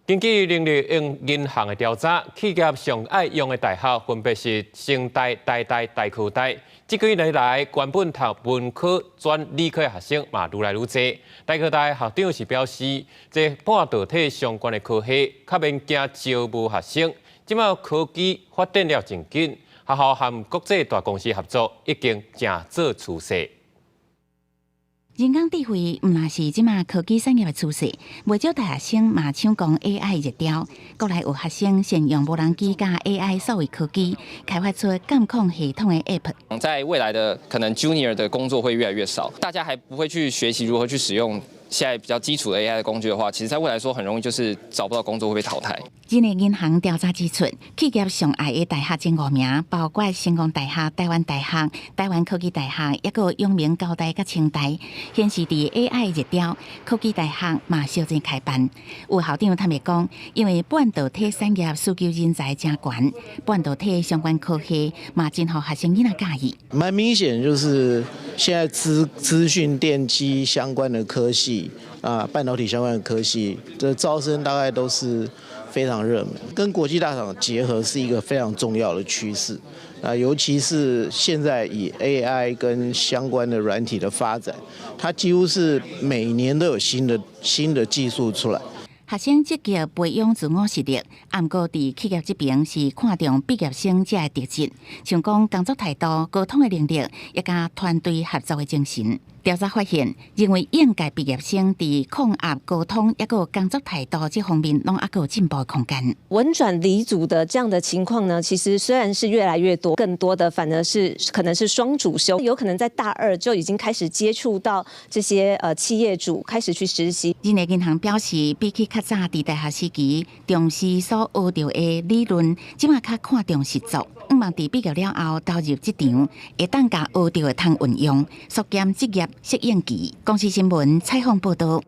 根據人力銀行的調查，企業上愛用的大學分別是成大、台大、台科大。這幾年來，原本讀文科轉理科的學生嘛愈來愈濟。台科大校長是表示，這半導體相關的科系較免驚招無學生。這馬科技發展了真緊，學校和國際大公司合作已經誠做趨勢。人工智慧毋但是這馬科技產業的趨勢，袂少大學生嘛搶攻 AI 熱潮。國內有學生善用無人機佮 AI 數位科技，開發出監控系統的 App。在未來的可能 Junior 的工作會越來越少，大家還不會去學習如何去使用現在比較基礎的 AI 的工具的話，其實在未來說很容易就是找不到工作會被淘汰。人力銀行調查指出，企業上愛的大學前五名，包括成功大學、台灣大學、台灣科技大學，抑閣陽明交大佮清大，顯示佇 AI 熱潮，科技大學嘛相繼開辦。有校長坦白講，因為半導體產業需求人才誠懸，半導體相關科系嘛真予學生囡仔佮意。蠻明顯，就是現在資訊電機相關的科系啊，半導體相關的科系，這招生大概都是非常熱門，跟國際大廠結合是一個非常重要的趨勢。啊，尤其是現在以 AI 跟相關的軟體的發展，它幾乎是每年都有新的技術出來。學生積極培養自我實力，毋過佇企業這邊是看重畢業生這个特質，像講工作態度、溝通的能力，以及團隊合作的精神。調查發現，認為應屆畢業生佇抗壓、溝通抑閣工作態度這方面，攏猶閣有進步的空間。文轉理組的這樣的情況呢，其實雖然是越來越多，更多的反而是可能是雙主修，有可能在大二就已經開始接觸到這些企業主，開始去實習。人力銀行表示，比起較早佇大學時期重視所學著的理論，這馬較看重實作。向望佇畢業了後投入職場，會當共學著的通運用，縮減職業適應期。公視新聞採訪報導。